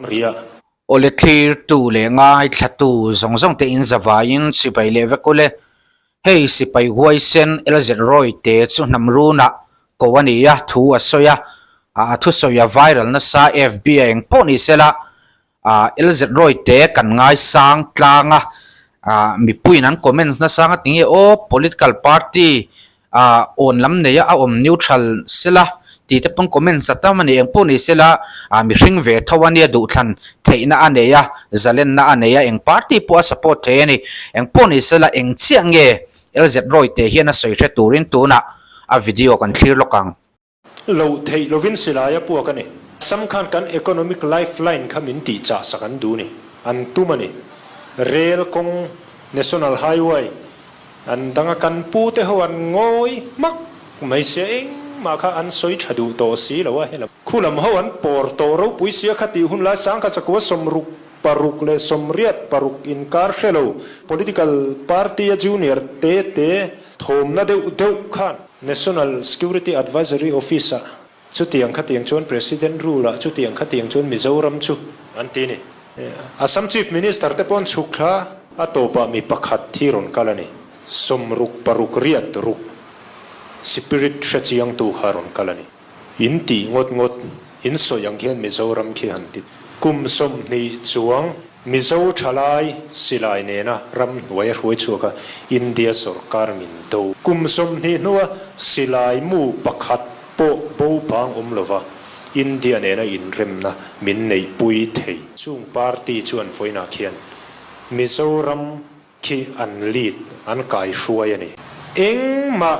Ria. Awle thlirtu leh ngaithlatu zawng zawng te in zavaiin sipai leh vek ule. Hei sipai huaisen LZ Roy te chu hnam runah ko a ni a, thu a sawi a, a thusawi a viral nasa FB a eng pawh ni sela Ah LZ Roy te kan ngaisang tlang a, ah mipuiin an comments nasa nga tinge aw political party ah awn lam nei a a awm neutral sela tih te pawn comments a tam a ni engpawh ni sela ah mihring ve tho a nia duhthlan theihna a nei a zalenna a nei a eng party pawh a support thei a ni engpawh ni sela eng chiah nge LZ Roy te hian a sawi hre turin tunah a video kan thlir lawk ang. Loh theih lovin silai a puak a ni. Assam khan kan economic lifeline kha min tih chah sak an duh ni. An tum a ni. Rail kawng, National Highway, an dang a kan pu te ho an ngawi hmak mai sia engmah kha an sawi tha duh tawh si lo a helam. Khu lam ho an pawr tawh ropui sia kha tih hun lai sangkhat chakua 66 leh 86 inkar hre lo political party a junior te te thawmna deuh deuh khan National Security Advisory Office-ah chutiang khatiang chuan President rule-ah chutiang khatiang chuan Mizoram chu an ti ni. Assam Chief Minister te pawh an chhuk thla. A tawpah mi pakhat hi rawn kal a ni. 66 riat ruk spirit hrechiangtu kha rawn kal a ni. In tih ngawt ngawt, in sawi ang khian Mizoram khi han ti. Kum 20 chuang Mizo thalai silai nena ram hnuai a hruai chhuak a, India sorkar min do. Kum 20 hnua silai mu pakhat pawh bo bang awm lova India nena inremna min neihpui thei. Chung party chuan vawiinah khian Mizoram khi an lead, an kaihruai a ni. Engmah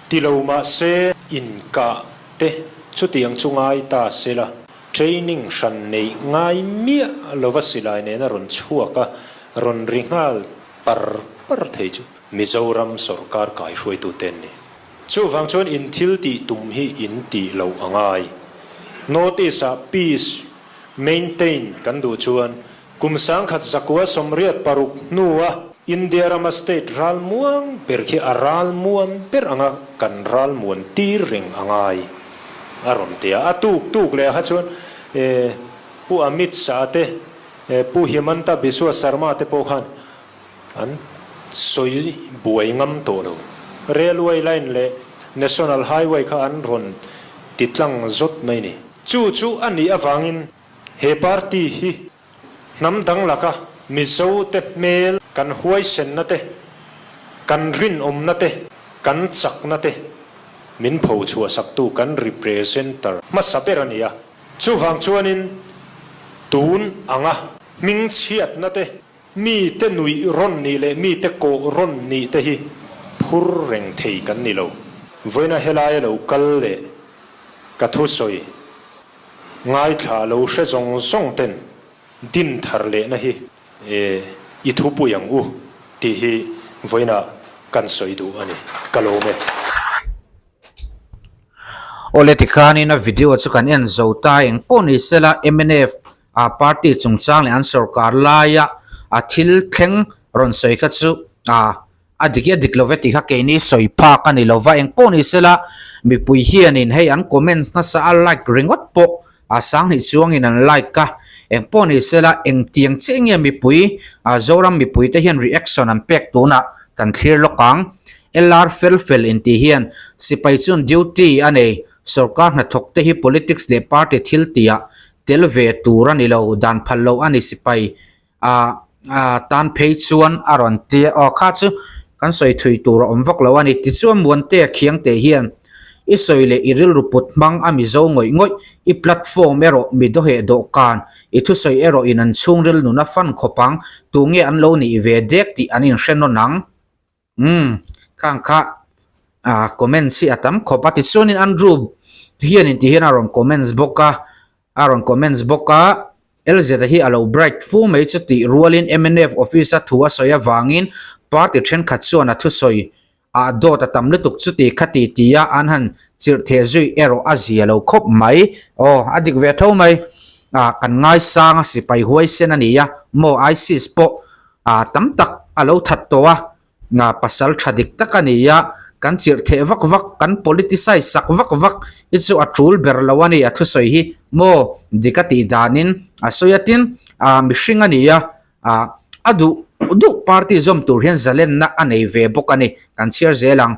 ti lo mah se inkah te chutiang chu ngai ta se la, training hran neih ngai miah lova silai nena rawn chhuak a, rawn ri nghal par par thei chu Mizoram sorkar kaihruaitute an ni. Chuvang chuan in thil tih tum hi in tih loh a ngai. Notice ah peace maintain kan duh chuan Kum 1986 hnua India rama state ral muang ber khi a ral muan ber anga kan ral muan tir reng a ngai a rawn ti a. A tuk tuk leh kha chuan Pu Amit Shah te, Pu Himanta Biswa Sarma te pawh khan an sawi buai ngam tawh lo. Railway line leh National Highway kha an rawn ti tlang zawt mai ni. Chu chu a nih avangin He party hi hnam dang laka Mizo te hmel kan huaisenna te, kan rinawmna te, kan chakna te min pho chhuahsaktu kan representer hmasa ber a ni a. Chuvang chuanin tun anga hmingchhiatna te, mite nuih rawn nih leh mite kawh rawn nih te hi phur reng thei kan ni lo. Vawiina helai a lo kal leh ka thusawi Ngaithla lo hre zawng zawng ten din thar lehna hi i thupui ang u tih hi vawiinah kan sawi duh a ni. Ka lawm e. Awle tikhanin a video chu kan en zo ta eng pawh ni sela mnf a party chungchang leh an sorkar laia a thil thleng rawn sawi kha chu a A dik hi a dik lo ve tih kha keini sawi phak a ni lo va, eng pawh ni sela mipui hianin hei an comments nasa a like ringawt pawh a sanghnih chuangin an like a, eng pawh ni sela engtiang chiah nge mipui a Zoram mipui te hian reaction an pek tunah kan thlir lawk ang. LR fel fel intih hian sipai chuan duty a nei, sorkar hnathawk te hi politics leh party thil tihah tel ve tur a ni lo, dan phal loh a ni sipai a tan phei chuan a rawn ti a aw kha chu kan sawi thui tur a awm vak lo a ni tichuan Muantea khiang teh hian i sawi leh i rilru put hmang a mizo ngawih ngawih i platform erawh mi dawheh dawhkan i thusawi erawh in an chhungril nun a fan khawp ang tunge an lo nih ve dek tih an inhre nawn ang. Umm khang kha ah comments hi a tam khawp a tichuanin Andrew hianin ti hian a rawn comments bawk a a rawn comments bawk a LZ hi a lo bright fu mai chu tih rualin mnf office a thu a sawi avangin party thenkhat chuan a thusawi ah dawt a tam lutuk chu ti kha ti ti a an han chirh theh zui erawh a zia lo khawp mai aw a dik ve tho mai ah kan ngaisang a sipai huaisen a ni a maw ISIS pawh Ah tam tak a lo that tawh a, nga pasal tha dik tak a ni a, Kan chirh theh vak vak, kan politicize sak vak vak hi chu a tul ber lo a ni a thusawi hi maw dik a tih danin a sawi a tin ah mihring a ni a ah a duh duh party zawm tur hian zalenna a nei ve bawk a ni kan chhiar zel ang.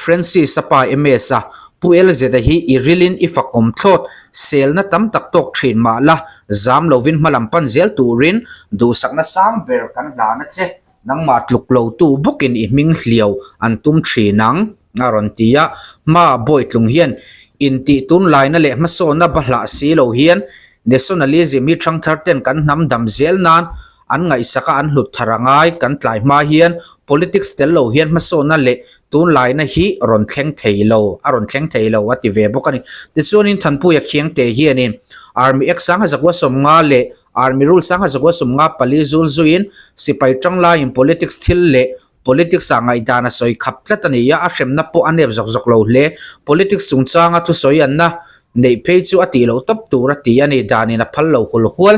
Francis a pa MS a Pu LZ-a hi i rilin i fak awm thlawt, selna tam tak tawk thin mah la, zam lovin hmalam pan zel turin duhsakna sang ber kan hlan a che. Nangmah tluk lo tu bawkin i hming hliau an tum thin ang, a rawn ti a. Hma Bawitlung hian intih tunlaina leh hmasawnna bahlah si lo hian nationalism hi thangthar ten kan hnam dam zel nan an ngaihsak a an hlut thar a ngai. Kan tlai hma hian politics tel lo hian hmasawnna leh tunlaina hi rawn thleng thei lo, a rawn thleng thei lo a ti ve bawk a ni. Tichuanin Thanpuia Khiangte hianin Army Act 19 sawmnga leh Army Rule 1954 zul zuiin sipai tang laiin politics thil leh politics ah ngaihdan a sawi khap tlat a ni a, a hremna pawh a nep zawk zawk lo hle. Politics chungchanga thusawi anna neih phei chu a tih loh tawp tur a ti a ni, danin a phal lo hul hual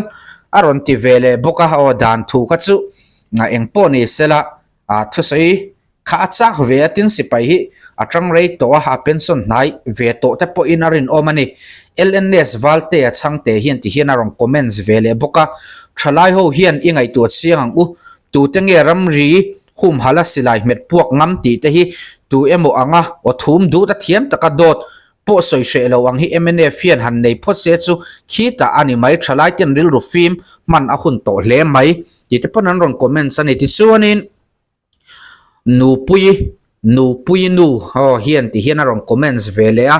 a rawn ti ve leh bawk a, aw dan thu kha chu eng pawh ni sela thusawi Kha a chak ve a, tin sipai hi a tang rei tawh a, a pension hnai ve tawh te pawhin a rinawm a ni. LNS Valte a chhangte hian ti hian a rawn comments ve leh bawk a, Thalai ho hian i ngaihtuah chiang ang u, tute nge ramri humhalh a silai hmet puak ngam tih te hi tu emaw anga aw thum dut a thiam taka dawt pawh sawi hreh lo ang hi mnf hian han nei phawt se chu khitah a ni mai, thalai ten rilru fim hman a hun tawh hle mai tih te pawn an rawn comments a ni. Tichuanin. Nupui Nupui nu aw hian ti hian a rawn comments ve leh a,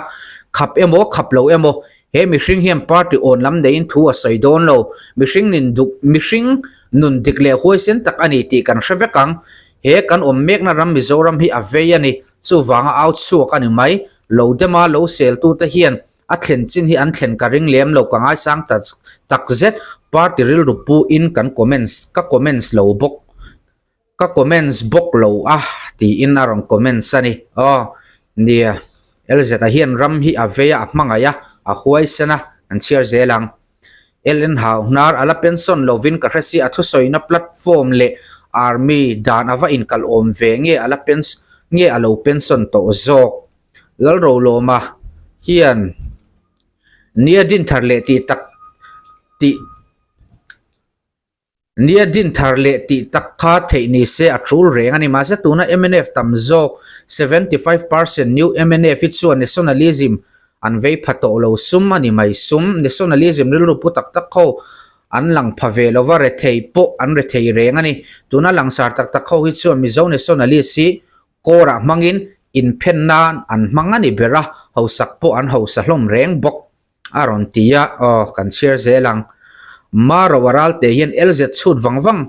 khap emaw khap lo emaw he mihring hian party awn lam neiin thu a sawi dawn lo, mihring nin duk mihring nun dik leh huaisen tak a ni tih kan hre vek ang, he kan awm mekna ram Mizoram hi a vei a ni, chuvanga au chhuak a ni mai, lo dema lo seltute hian a thlen chin hi an thlen ka ring lem lo ka ngaisang ta tak zet, party rilru pu in kan comments ka comments lo bawk. Ka comments bawk lo a tiin a rawn comments a ni. Aw nia, LZ-a hian ram hi a vei a, a hmangaih a, a huaisen a, an chhiar zel ang. LN Hau hnar a la pension lovin ka hre si a thusawina platform leh army dan a va inkalh awm ve nge a la pens nge a lo pension tawh zawk. Lalrolawma hian nia dinthar leh tih tak tih Nia din thar leh tih tak kha theih ni se a tul reng a ni. Mahse tuna mnf tam zawk, 75% new mnf hi chuan nationalism an vei pha tawh lo sum a ni mai sum. Nationalism rilru pu tak tak ho an lang pha ve lo va, rethei pawh an rethei reng a ni. Tuna langsar tak tak ho hi chuan Mizo nationalist hi kawrah hmangin inphen nan an hmang a ni ber a, hausak pawh an hausa hlawm reng bawk. A rawn ti a, aw kan chhiar zel ang. Maro a ral teh hian LZ chhut vang vang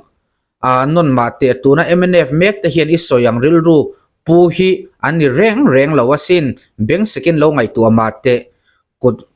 a nawn mah teh tuna mnf mek te hian i sawi ang rilru pu hi an ni reng reng lo asin, beng sekin lo ngaihtuah mah teh kut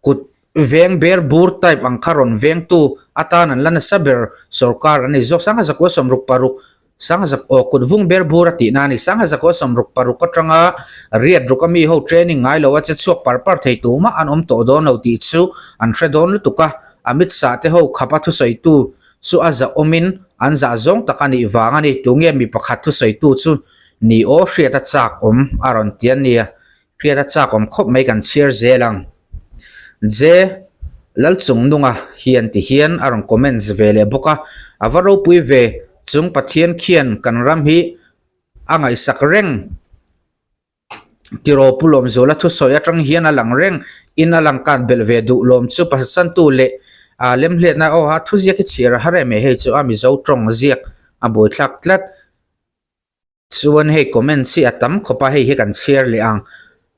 kut veng ber bur type ang kha rawn vengtu atan an la nasa ber sorkar an ni zawk sangha zakua 66 Sangzak aw kut vung ber bur a tihna a ni. Sangzak aw 66 atanga riat ruk a mi ho training ngai lo a che chhuak par par thei tumah an awm tawh dawn lo tih chu an hre dawn lutuk a. Amit Shah te ho khap a thusawitu chu a zah awmin an zah zawng tak a nih vang a ni. Tunge mi pakhat thusawitu chu ni aw hriat a chak awm a rawn ti a nia. Hriat a chak awm khawp mai kan chhiar zel ang. Je Lalchungnunga hian ti hian a rawn comments ve leh bawk a, a va ropui ve chung Pathian khian kan ram hi a ngaihsak reng tiraw Pu Lawmzuala thusawi atang hian a lang reng in a lang kan belh ve duh lawm chu pasatsantu leh a lemhletna aw a thuziak hi chhiar a har em e hei chu a Mizo tawng ziak a buaithlak tlat. Chuan hei comments hi a tam khawp a, hei hi kan chhiar leh ang.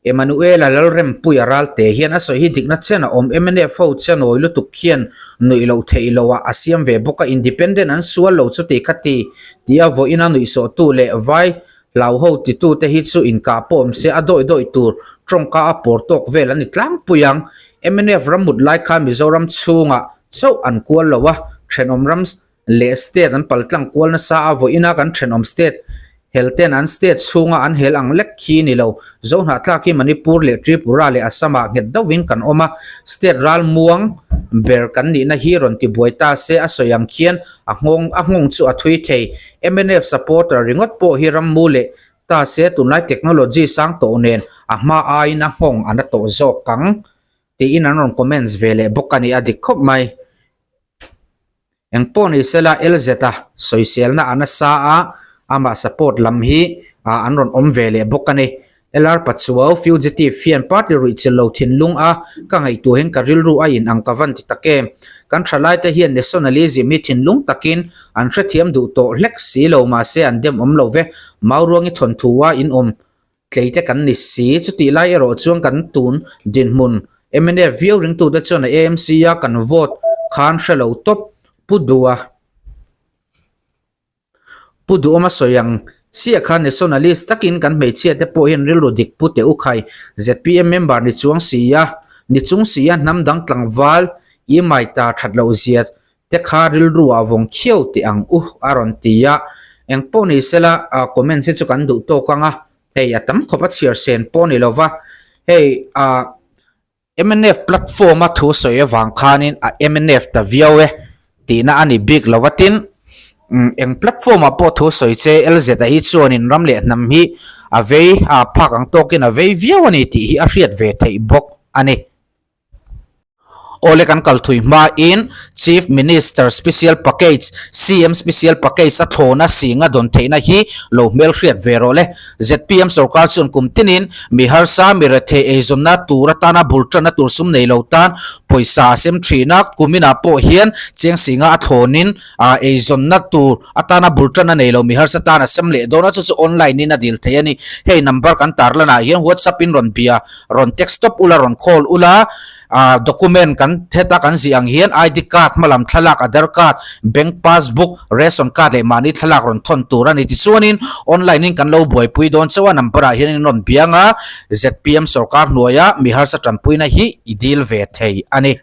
Emmanuela Lalrempuia Ralte hian a sawi hi dikna chen a awm, mnf ho chanawi lutuk hian nuih loh theih loh ah a siam ve bawk a, independent an sual lo chuti kha ti tia vawiin a nuihsawhtu leh vai hlau ho titu te hi chu inkah pawh awm se a dawi dawi tur tawngka a pawr tawk vel an ni tlangpui ang. Mnf rammut lai khan Mizoram chhungah chauh an kual lo a, thenawm ram leh state an pal tlang kual nasa a, vawiina kan thenawm state hel ten an state chhunga an hel ang lek khi ni lo. Zohnahtlak hi Manipur leh Tripura leh Assam ah nghet deuhvin kan awm a, state ral muang ber kan nihna hi rawn ti buai ta se a sawi ang khian a nghawng a nghawng chu a thui thei. Mnf supporter ringawt pawh hi rammu leh. ta se tunlai technology sang tawh nen a hma aiin a nghawng a na tawh zawk ang tiin an rawn comments ve leh bawk a ni a dik khawp mai. Eng pawh ni sela LZ a sawiselna a nasa a, amah support lam hi an rawn awm ve leh bawk a ni. LR Pachuau fugitive hian party ruihchilh lo thinlung a ka ngaihtuah hian ka rilru a in ang ka van ti tak em. Kan thalaite hian nationalism hi thinlung takin an hrethiam duh tawh hlek si lo mahse an dem awm lo ve. Mauruangi thawnthu a in awm tlei te kan ni si. Chutih lai erawh chuan kan tun dinhmun mnf viau ringtute chuan a AMC a kan vote khan hre lo tawp Pu Dua. Pu Duhawma sawi ang chiah kha nationalist takin kan hmeichhia te pawh hian rilru dik pu teh u khai. Zpm member ni chuang si a, ni chung si a hnam dang tlangval i mai ta that loh zia te kha rilru ah vawng khiau teh ang u a rawn ti a. Eng pawh ni sela comments hi chu kan duh tawk ang a, hei a tam khawp a chhiar sen pawh ni lova hei ah Mnf platform a thu sawi avang khanin a mnf ta viau e tihna a ni bik lo va tin eng platform ah pawh thu sawi che LZ a hi chuanin ram leh hnam hi a vei a phak ang tawkin a vei viau a ni tih hi a hriat ve theih bawk a ni. Awle kan kal thui hmain Chief Minister Special Package, CM Special Package a thlawna singa dawn theihna hi lo hmelhriat ve rawh le. Zpm sorkar chuan kum tinin mi harsa, mi rethei eizawnna tur atana bul tanna tur sum nei lo tan pawisa a sem thin a, kuminah pawh hian cheng singa a thlawnin eizawnna tur atana bul tanna nei lo mi harsa tan a sem leh dawn a, chu chu online in a dil thei a ni. Hei number kan tarlanah hian WhatsApp in rawn bia, rawn text tawp ula, rawn call ula. Ah document kan heta kan zih ang hian ID card hmalam thlalak Aadhar card, bank passbook, ration card leh mahni thlalak rawn thawn tur a ni. Tichuanin online in kan lo buaipui dawn chauh a number ah hian in rawn biang a, zpm sorkar hnuaia mi harsa tanpuina hi i deal ve thei a ni.